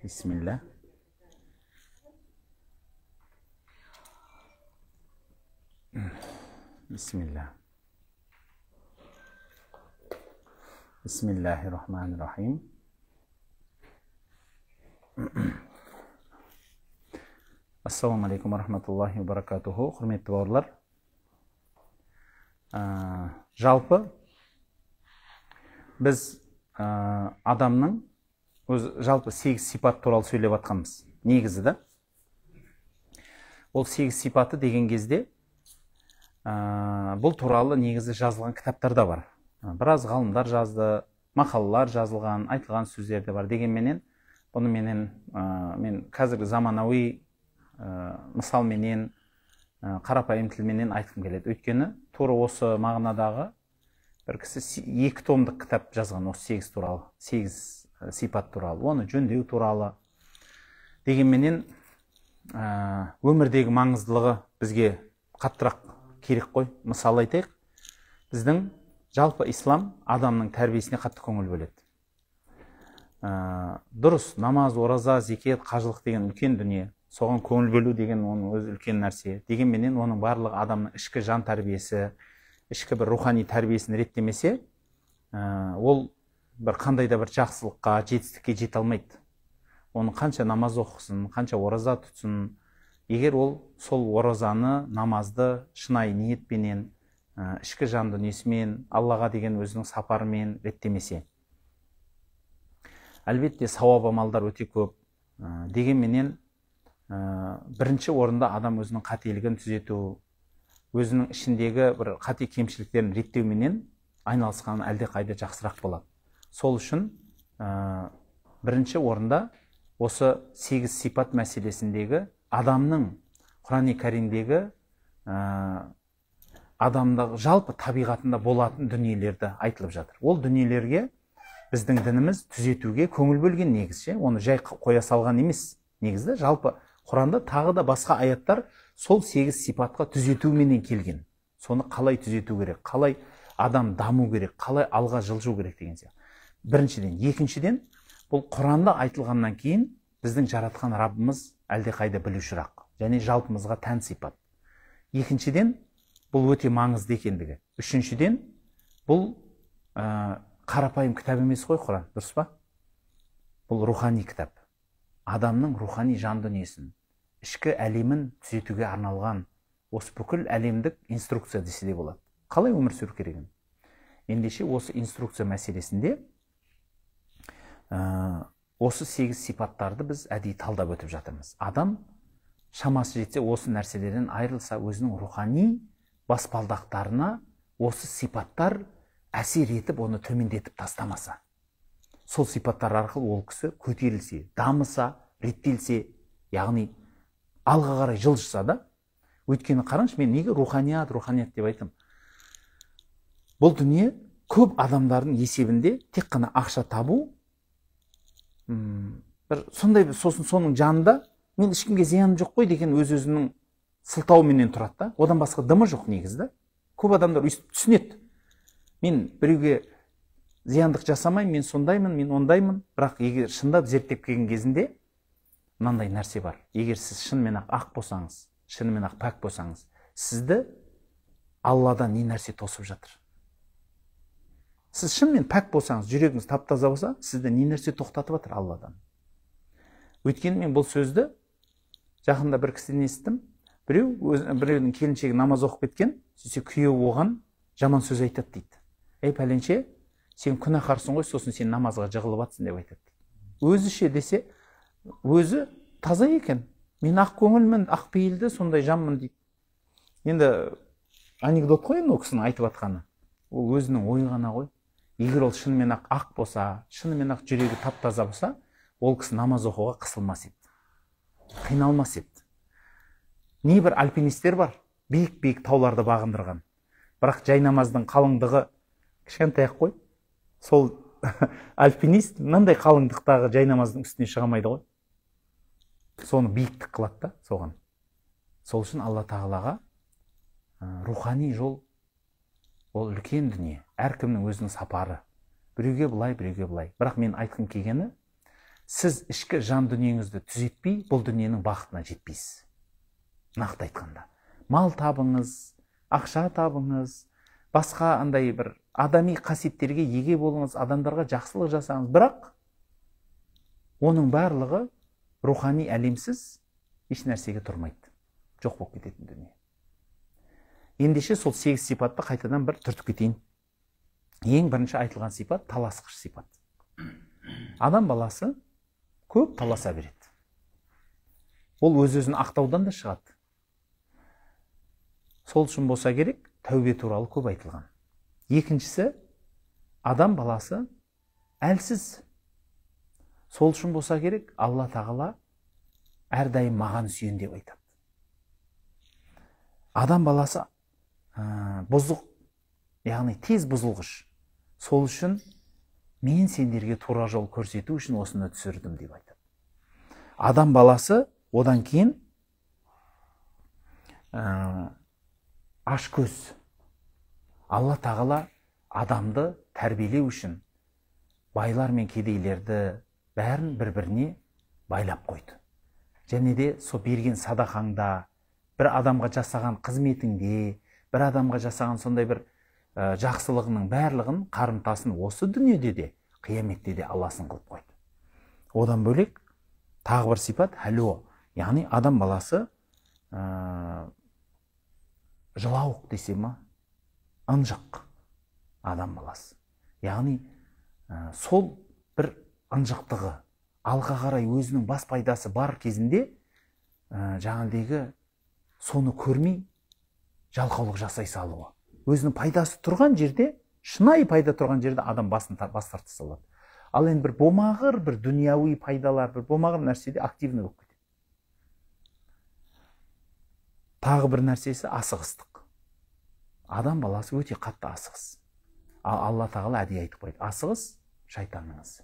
Бисмилля. Бисмилля. Бисмиллахи-рахмани-рахим. Ассаламу алейкум рахматуллахи ва баракатуху. Құрметті бауырлар, жалпы біз адамның өз жалпы 8 сипат туралы сөйлеп жатқанбыз. Негізі да. Ол 8 сипаты деген кезде бұл туралы негізі жазылған кітаптар да бар. Біраз ғалымдар жазды, мақалалар жазылған, айтылған сөздер де бар. Дегенменен бұны менен мен қазіргі заманауи мысалменен, қарапайым тілменен айтқым келеді. Өйткені тура осы мағынадағы бір кісі 2 томдық кітап жазған осы 8 туралы, 8 сипат туралы, оны жөндеу туралы. Дегенменен өмірдегі маңыздылығы бізге қаттырақ керек қой. Мысал айтайық, біздің жалпы ислам адамның тәрбиесіне қатты көңіл бөледі. Дұрыс, намаз, ораза, зекет, қажылық деген үлкен дүние. Соған көңіл бөлу деген оның өзі үлкен нәрсе. Дегенменен оның барлығы адамның ішкі жан тәрбиесі, ішкі бір рухани тәрбиесін реттемесе, ол бір қандай да бір жақсылыққа, жетістікке жете алмайды. Оның қанша намаз оқысын, қанша ораза тұтсын, егер ол сол оразаны, намазды шынайы ниетпенен, ішкі жан дүниесімен, Аллаға деген өзінің сапарымен реттемесе. Әлбетте сауап амалдар өте көп. Дегенменен бірінші орында адам өзінің қателігін түзету, өзінің ішіндегі бір қате кемшіліктерін реттеуменен айналысқан әлдеқайда жақсырақ болады. Сол үшін бірінші орында осы 8 сипат мәселесіндегі адамның Құран-и Кәрімдегі адамдағы жалпы табиғатында болатын дүниелерді айтылып жатыр. Ол дүниелерге біздің дініміз түзетуге көңіл бөлген негізше, оны жай қоя салған емес. Негізі жалпы Құранда тағы да басқа аяттар сол 8 сипатқа түзетуменен келген. Соны қалай түзету керек, қалай адам даму керек, қалай алға жылжу керек деген сияқты. Біріншіден, екіншіден, бұл Құранда айтылғаннан кейін біздің жаратқан Раббымыз әлдеқайда білушірақ және жалпымызға тән сипат. Екіншіден, бұл өте маңызды екендігі. Үшіншіден, бұл қарапайым кітап емес қой Құран, дұрыс па? Бұл рухани кітап. Адамның рухани жан дүниесін, ішкі әлемін түзетуге арналған осы бүкіл әлемдік инструкция десе де болады. Қалай өмір сүру керегін. Ендеше осы инструкция мәселесінде осы 8 сипаттарды біз әдейі талдап өтіп жатырмыз. Адам шамасы жетсе осы нәрселерден айырылса, өзінің рухани баспалдақтарына осы сипаттар әсер етіп, оны төмендетіп тастамаса, сол сипаттар арқылы ол кісі көтерілсе, дамыса, реттелсе, яғни алға қарай жылжыса да. Өйткені қараңызшы, мен неге руханият, руханият деп айтам? Бұл дүние көп адамдардың есебінде тек қана ақша табу, бір сондай, сосын соның жанында мен ешкімге зияным жоқ қой деген өз-өзінің сылтауменен тұрады да. Одан басқа дымы жоқ негізі. Көп адамдар өйстіп түсінеді. Мен біреуге зияндық жасамаймын, мен сондаймын, мен ондаймын. Бірақ егер шындап зерттеп келген кезінде мынандай нәрсе бар. Егер сіз шынымен ақ болсаңыз, шынымен ақ пәк болсаңыз, сізді Алладан не нәрсе тосып жатыр? Сіз шынымен пәк болсаңыз, жүрегіңіз тап-таза болса, сізді не нәрсе тоқтатып жатыр Алладан? Өйткені мен бұл сөзді жақында бір кісіден естідім. Біреудің келіншегі намаз оқып кеткен, сөйтсе күйеуі оған жаман сөз айтады дейді. Ей пәленше, сен күнәһарсың ғой, сосын сен намазға жығылып атсың деп айтады. Өзі ше десе, өзі таза екен. Мен ақ көңілмін, ақ пейілді, сондай жанмын дейді. Енді анекдот қой енді ол кісінің айтып атқаны. Ол өзінің ойы ғана ғой. Егер ол шынымен ақ болса, шынымен ақ жүрегі тап-таза болса, ол кісі намаз оқуға қысылмас еді, қиналмас еді. Небір альпинистер бар, биік-биік тауларды бағындырған. Бірақ жай намаздың қалыңдығы кішкентай ақ қой. Сол альпинист мынандай қалыңдықтағы жай намаздың үстіне шыға алмайды ғой. Соны биіктік қылады да соған. Сол үшін Алла Тағалаға рухани жол ол үлкен дүние. Әркімнің өзінің сапары. Біреуге былай, біреуге былай. Бірақ мен айтқым келгені, Сіз ішкі жан дүниеңізді түзетпей, бұл дүниенің бақытына жетпейсіз. Нақты айтқанда, мал табыңыз, ақша табыңыз, басқа андай бір адами қасиеттерге еге болыңыз, адамдарға жақсылық жасаңыз, бірақ оның барлығы рухани әлемсіз еш нәрсеге тұрмайды. Жоқ болып кететін дүние. Ендеше сол 8 сипатты қайтадан бір түртіп кетейін. Ең бірінші айтылған сипат таласқыш сипат. Адам баласы көп таласа береді. Ол өз-өзін ақтаудан да шығады. Сол үшін болса керек, тәубе туралы көп айтылған. Екіншісі, адам баласы әлсіз. Сол үшін болса керек, Алла тағала әрдайым маған сүйен деп айтады. Адам баласы бұзық, яғни тез бұзылғыш. Сол үшін мен сендерге тура жол көрсету үшін осыны түсірдім деп айтады. Адам баласы одан кейін ашкөз. Алла тағала адамды тәрбиелеу үшін байлар мен кедейлерді бәрін бір-біріне байлап қойды. Және де сол берген садақаңда, бір адамға жасаған қызметіңде, бір адамға жасаған сондай бір жақсылығының барлығын, қарымтасын осы дүниеде де, қияметте де алласын қылып қойды. Одан бөлек тағы бір сипат халуа, яғни адам баласы жылауық десе ма, ынжық адам баласы. Яғни сол бір ынжықтығы, алға қарай өзінің бас пайдасы бар кезінде жаңағыдегі соны көрмей жалқаулық жасай салуы. Өзінің пайдасы тұрған жерде, шынайы пайда тұрған жерде адам бас тарта салады. Ал енді бір болмағыр, бір дүнияуи пайдалар, бір болмағыр нәрседе активный болып кетеді. Тағы бір нәрсесі асығыстық. Адам баласы өте қатты асығыс. Ал Алла тағала әдейі айтып қойды. Асығыс шайтанның ісі.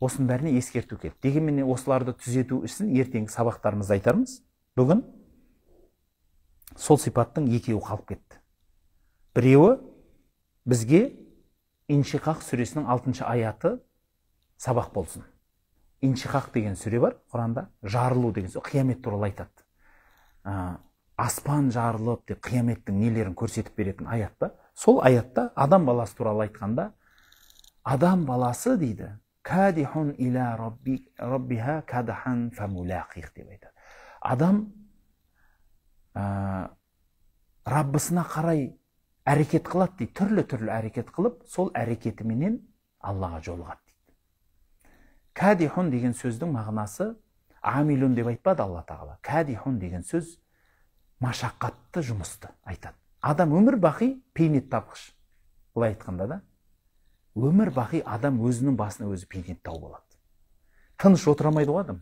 Осының бәріне ескерту керек. Дегенмен осыларды түзету үшін ертеңгі сабақтарымызда айтармыз. Бүгін сол сипаттың екеуі қалып кетті. Біреуі бізге Иншиқақ сүресінің 6 аяты сабақ болсын. Иншиқақ деген сүре бар Құранда, жарылу деген сөз, қиямет туралы айтады. Аспан жарылып деп қияметтің нелерін көрсетіп беретін аят па? Сол аятта адам баласы туралы айтқанда, адам баласы дейді, кадихун иля раббиха кадхан фамулақих деп айтады. Адам Раббысына қарай әрекет қылады дейді, түрлі-түрлі әрекет қылып, сол әрекетіменен Аллаға жолығады дейді. Кадихун деген сөздің мағынасы амилун деп айтпады Алла тағала. Кадихун деген сөз машақатты жұмысты айтады. Адам өмір бақи бейнет тапқыш. Былай айтқанда да, өмір бақи адам өзінің басына өзі бейнет тауып алады. Тыныш отыра алмайды ғой адам.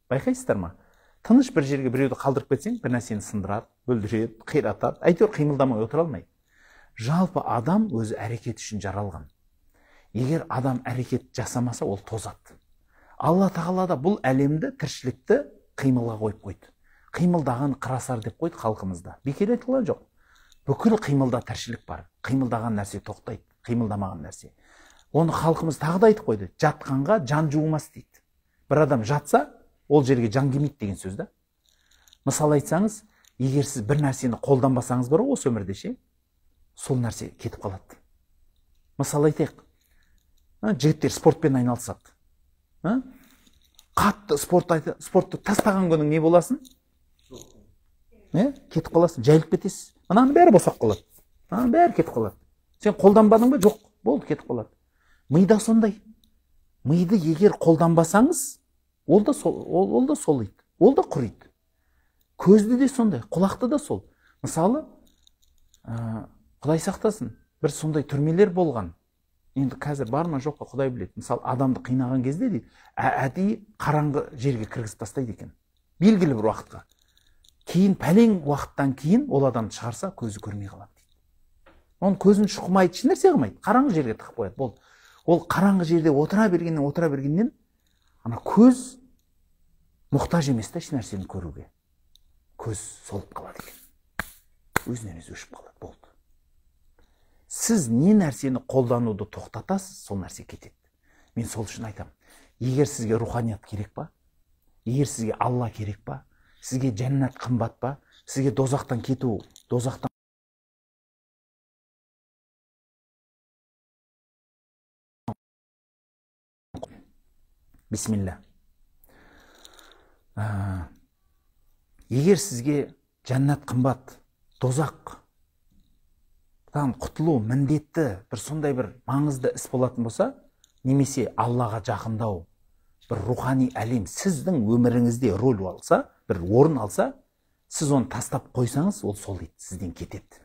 Байқайсыздар ма? Тыныш бір жерге біреуді қалдырып кетсең, бір нәрсені сындырады, бүлдіреді, қиратады, әйтеуір қимылдамай отыра алмайды. Жалпы адам өзі әрекет үшін жаралған. Егер адам әрекет жасамаса, ол тозады. Алла тағала да бұл әлемді, тіршілікті қимылға қойып қойды. Қимылдаған қырасар деп қойды халқымызда. Бекер айтылған жоқ. Бүкіл қимылда тіршілік бар. Қимылдаған нәрсе тоқтайды, қимылдамаған нәрсе. Оны халқымыз тағы да айтып қойды. Жатқанға жан жуымас дейді. Бір адам жатса, ол жерге жан келмейді деген сөз да. Мысал айтсаңыз, егер сіз бір нәрсені қолданбасаңыз бар осы өмірде ше, сол нәрсе кетіп қалады. Мысал айтайық, жігіттер спортпен айналысады. Қатты спортты тастаған күнің не боласың? Кетіп қаласың, жайылып кетесіз. Мынаның бәрі босап қалады. Мынаның бәрі кетіп қалады. Сен қолданбадың ба? Жоқ, болды, кетіп қалады. Мида сондай. Миды егер қолданбасаңыз, ол да солиды, ол да құриды. Көзді де сондай, құлақты да сол. Мысалы, Құдай сақтасын, бір сондай түрмелер болған. Енді қазір бар ма жоқ па, Құдай біледі. Мысалы, адамды қинаған кезде дейді, әдейі қараңғы жерге кіргізіп тастайды екен. Белгілі бір уақытқа. Кейін пәлең уақыттан кейін ол адамды шығарса, көзі көрмей қалады дейді. Оның көзін шұқымайды, еш нәрсе қылмайды. Қараңғы жерге тығып қояды. Болды. Ол қараңғы жерде отыра бергеннен ана көз мұқтаж емес та еш нәрсені көруге. Көз солып қалады екен. Өзінен өзі өшіп қалады. Болды. Сіз не нәрсені қолдануды тоқтатасыз, сол нәрсе кетеді. Мен сол үшін айтамын. Егер сізге руханият керек па? Егер сізге Алла керек па? Сізге жәннат қымбат па? Сізге дозақтан кету, дозақтан бисмилля. Егер сізге жәннат қымбат, дозақтан құтылу міндетті бір сондай бір маңызды іс болатын болса, немесе Аллаға жақындау, бір рухани әлем сіздің өміріңізде роль алса, бір орын алса, сіз оны тастап қойсаңыз, ол сол дейді, сізден кетеді.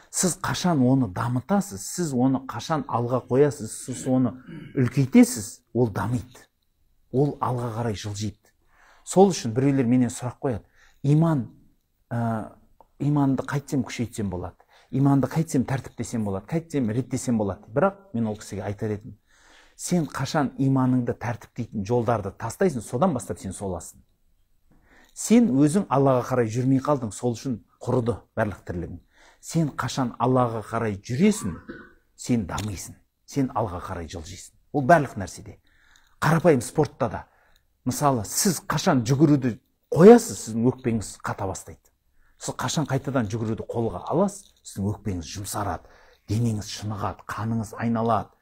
Сіз қашан оны дамытасыз, сіз оны қашан алға қоясыз, сіз оны үлкейтесіз, ол дамиды. Ол алға қарай жылжиды. Сол үшін біреулер менен сұрақ қояды. Иманды қайтсем күшейтсем болады, иманды қайтсем тәртіптесем болады, қайтсем реттесем болады. Бірақ мен ол кісіге айтар едім. Сен қашан иманыңды тәртіптейтін жолдарды тастайсың, содан бастап сен соласың. Сен өзің Аллаға қарай жүрмей қалдың, сол үшін құрыды барлық тірлігің. Сен қашан Аллаға қарай жүресің, сен дамисың, сен алға қарай жылжисың. Ол барлық нәрседе. Қарапайым спортта да. Мысалы, сіз қашан жүгіруді қоясыз, сіздің өкпеңіз қата бастайды. Сіз қашан қайтадан жүгіруді қолға аласыз, сіздің өкпеңіз жұмсарады, денеңіз шынығады, қаныңыз айналады,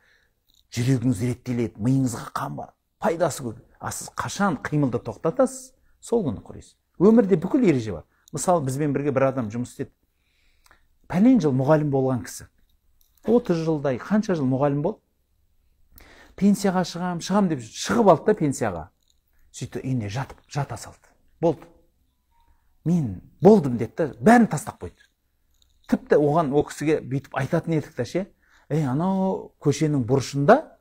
жүрегіңіз реттеледі, миыңызға қан бар, пайдасы көп. А сіз қашан қимылды тоқтатасыз, сол күні құрисыз. Өмірде бүкіл ереже бар. Мысалы, бізбен бірге бір адам жұмыс істеді. Пәлен жыл мұғалім болған кісі. 30 жылдай, қанша жыл мұғалім болды? Пенсияға шығам, шығам деп шығып алды да пенсияға. Сөйтті үйіне жатып, жата салды. Болды. Мен болдым деді да, бәрін тастап қойды. Тіпті оған о кісіге бүйтіп айтатын едік та ше, ей, анау көшенің бұрышында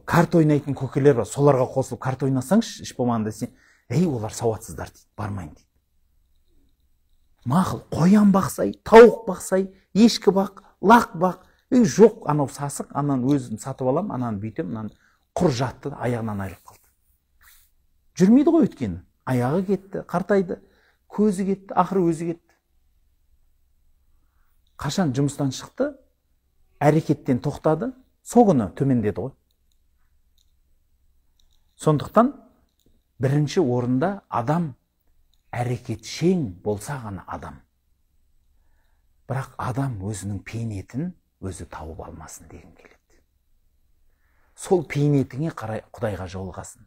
карта ойнайтын көкелер бар, соларға қосылып карта ойнасаңшы, іш болмағанда десе, ей, олар сауатсыздар дейді, бармайын дейді. Мақұл, қоян бақсай, тауық бақсай, ешкі бақ, лақ бақ, ей, жоқ, анау сасық, ананы өзім сатып алам, ананы бүйтем, ананы құр жатты, аяғынан айырылып қалды. Жүрмейді ғой өйткені. Аяғы кетті, қартайды, көзі кетті, ақыры өзі кетті. Қашан жұмыстан шықты, әрекеттен тоқтады, сол күні төмендеді ғой. Сондықтан бірінші орында адам әрекетшең болса ғана адам. Бірақ адам өзінің бейнетін өзі тауып алмасын дегім келеді. Сол бейнетіңе қарай Құдайға жолығасың.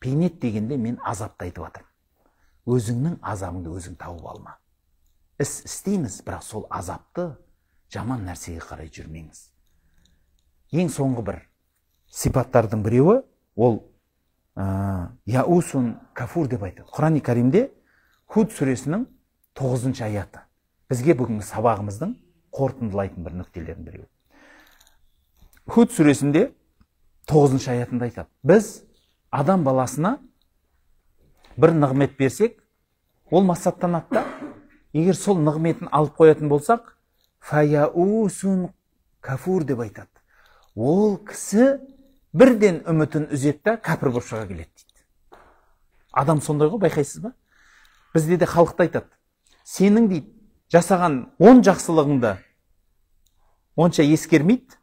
Бейнет дегенде мен азапты айтып жатырмын. Өзіңнің азабыңды өзің тауып алма. Іс істейміз, бірақ сол азапты жаман нәрсеге қарай жүрмеңіз. Ең соңғы бір сипаттардың біреуі ол яусун кафур деп айтады. Құран-и Каримде Худ сүресінің 9 аяты. Бізге бүгінгі сабағымыздың қорытындылайтын бір нүктелердің біреуі. Худ сүресінде 9 аятында айтады. Біз адам баласына бір нығмет берсек, ол масаттанады да, егер сол нығметін алып қоятын болсақ, фаяусун кафур деп айтады. Ол кісі бірден үмітін үзеді да, кәпір болып шыға келеді дейді. Адам сондай ғой, байқайсыз ба? Бізде де халықта айтады. Сенің дейді, жасаған 10 жақсылығыңды онша ескермейді,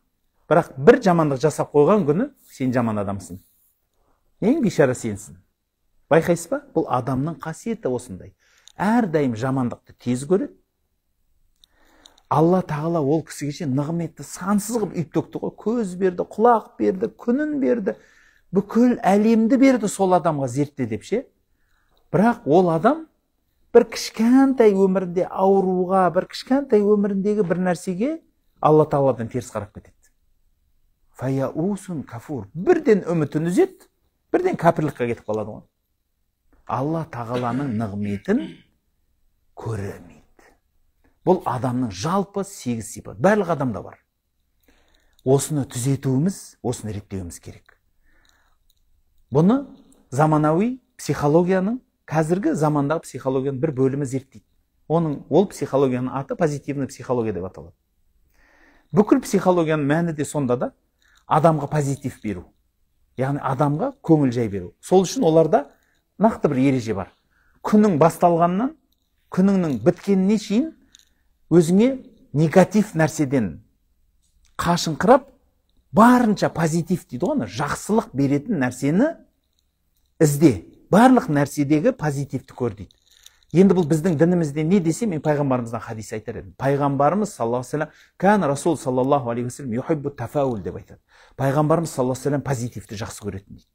бірақ бір жамандық жасап қойған күні сен жаман адамсың. Ең бейшара сенсің. Байқайсыз ба? Бұл адамның қасиеті осындай. Әрдайым жамандықты тез көреді. Алла тағала ол кісіге ше нығметті сансыз қылып үйіп төкті ғой. Көз берді, құлақ берді, күнін берді, бүкіл әлемді берді сол адамға зертте деп ше. Бірақ ол адам бір кішкентай өмірінде ауруға, бір кішкентай өміріндегі бір нәрсеге Алла тағаладан теріс қарап кетеді. Фаяусун кафур. Бірден үмітін үзеді, бірден кәпірлікке кетіп қалады ғой. Алла тағаланың нығметін көрмейді. Бұл адамның жалпы 8 сипаты. Барлық адамда бар. Осыны түзетуіміз, осыны реттеуіміз керек. Бұны заманауи психологияның, қазіргі замандағы психологияның бір бөлімі зерттейді. Ол психологияның аты позитивный психология деп аталады. Бүкіл психологияның мәні де сонда да, адамға позитив беру. Яғни адамға көңіл жай беру. Сол үшін оларда нақты бір ереже бар. Күннің басталғаннан, күніңнің біткеніне шейін өзіңе негатив нәрседен қашыңқырап, Барынша позитив дейді ғой, жақсылық беретін нәрсені ізде. Барлық нәрседегі позитивті көр дейді. Енді бұл біздің дінімізде не десе, мен пайғамбарымыздан хадис айтар едім. Пайғамбарымыз саллаллаху алейхи вассалам, кан расул саллаллаху алейхи вассалам юхиббу тафаул деп айтады. Пайғамбарымыз саллаллаху алейхи вассалам позитивті жақсы көретін дейді.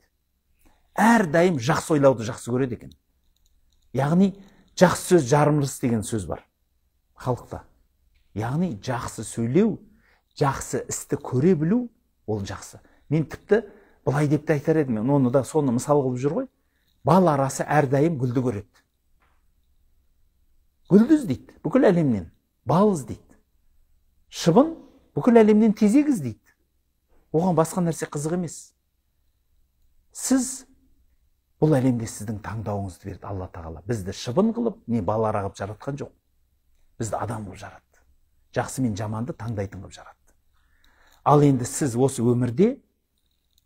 Әрдайым жақсы ойлауды жақсы көреді екен. Яғни жақсы сөз жарым ырыс деген сөз бар халықта. Яғни жақсы сөйлеу, жақсы істі көре білу, ол жақсы. Мен тіпті былай деп те айтар едім, мен оны да соны мысал қылып жүр ғой. Бал арасы әрдайым гүлді көреді. Гүлді іздейді, бүкіл әлемнен бал іздейді. Шыбын бүкіл әлемнен тезек іздейді. Оған басқа нәрсе қызық емес. Сіз бұл әлемде сіздің таңдауыңызды берді Алла Тағала. Бізді шыбын қылып, не бал ара қылып жаратқан жоқ. Бізді адам қылып жаратты. Жақсы мен жаманды таңдайтын қылып жаратты. Ал енді сіз осы өмірде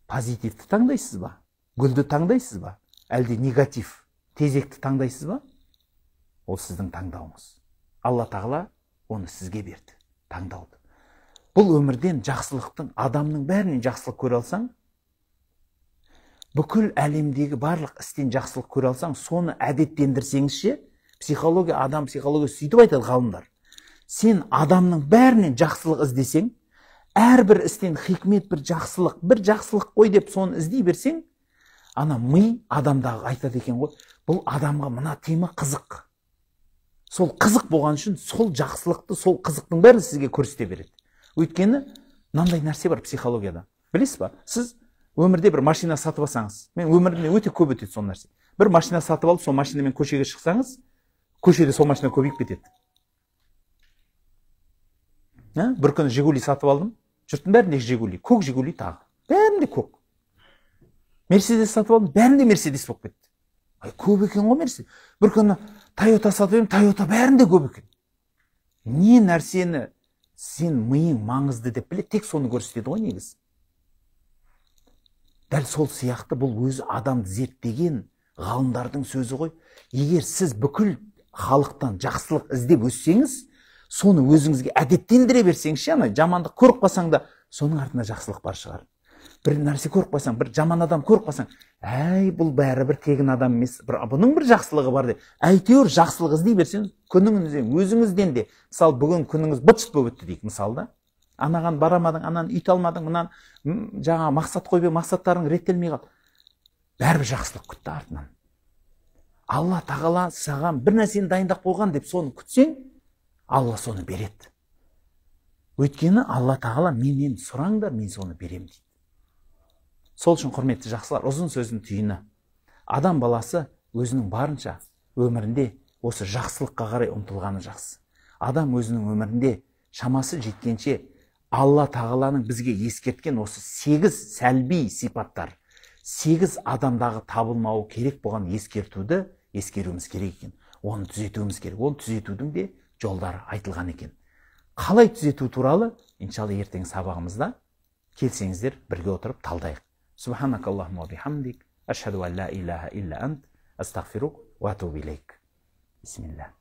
позитивті таңдайсыз ба? Гүлді таңдайсыз ба? Әлде негатив, тезекті таңдайсыз ба? Ол сіздің таңдауыңыз. Алла Тағала оны сізге берді, таңдауды. Бұл өмірден жақсылықтың, адамның бәрінен жақсылық көре алсаң, бүкіл әлемдегі барлық істен жақсылық көре алсаң, соны әдеттендірсеңізше, психология, адам психологиясы сөйтіп айтады ғалымдар. Сен адамның бәрінен жақсылық іздесең, әрбір істен хикмет, бір жақсылық, бір жақсылық қой деп соны іздей берсең, ана ми адамдағы айтады екен ғой, бұл адамға мына тема қызық. Сол қызық болған үшін сол жақсылықты, сол қызықтың бәрін сізге көрсете береді. Өйткені мынандай нәрсе бар психологияда. Білесіз ба? Сіз өмірде бір машина сатып алсаңыз, мен өмірімде өте көп өтеді сол нәрсе. Бір машина сатып алып, сол машинамен көшеге шықсаңыз, көшеде сол машина көбейіп кетеді. Бір күні Жигули сатып алдым, жұрттың бәрінде Жигули, көк Жигули тағы. Бәрінде көк. Мерседес сатып алдым, бәрінде Мерседес болып кетті. Ай, көп екен ғой Мерседес. Бір күні Тойота сатып едім, Тойота бәрінде көп екен. Не нәрсені сен миың маңызды деп біледі, тек соны көрсетеді ғой негізі. Дәл сол сияқты бұл өзі адамды зерттеген ғалымдардың сөзі ғой. Егер сіз бүкіл халықтан жақсылық іздеп өссеңіз, соны өзіңізге әдеттендіре берсеңізше, ана жамандық көріп қалсаң да, соның артында жақсылық бар шығар. Бір нәрсе көріп қалсаң, бір жаман адам көріп қалсаң, әй, бұл бәрі бір тегін адам емес, бір, бұның бір жақсылығы бар деп, әйтеуір жақсылық іздей берсеңіз, күніңізден, өзіңізден де, мысалы бүгін күніңіз быт-шыт болып өтті дейік, мысалы да, анаған барамадың, ананы үйте алмадың, мынан жаңа мақсат қойып, мақсаттарың реттелмей қалды. Бәрібір жақсылық күтті артынан. Алла Тағала саған бір нәрсені дайындап қойған деп соны күтсең, Алла соны береді. Өйткені Алла Тағала менен сұраңдар, мен соны берем дейді. Сол үшін құрметті жақсылар, ұзын сөздің түйіні. Адам баласы өзінің барынша өмірінде осы жақсылыққа қарай ұмтылғаны жақсы. Адам өзінің өмірінде шамасы жеткенше Алла Тағаланың бізге ескерткен осы 8 сәлби сипаттар, 8 адамдағы табылмауы керек болған ескертуді ескеруіміз керек екен. Оны түзетуіміз керек. Оны түзетудің де жолдары айтылған екен. Қалай түзету туралы иншалла ертең сабағымызда келсеңіздер бірге отырып талдайық. Субханакаллахумма бихамдик, ашхаду ан ла илаха илля ант, астағфирук ва атубу илейк. Бисмилля.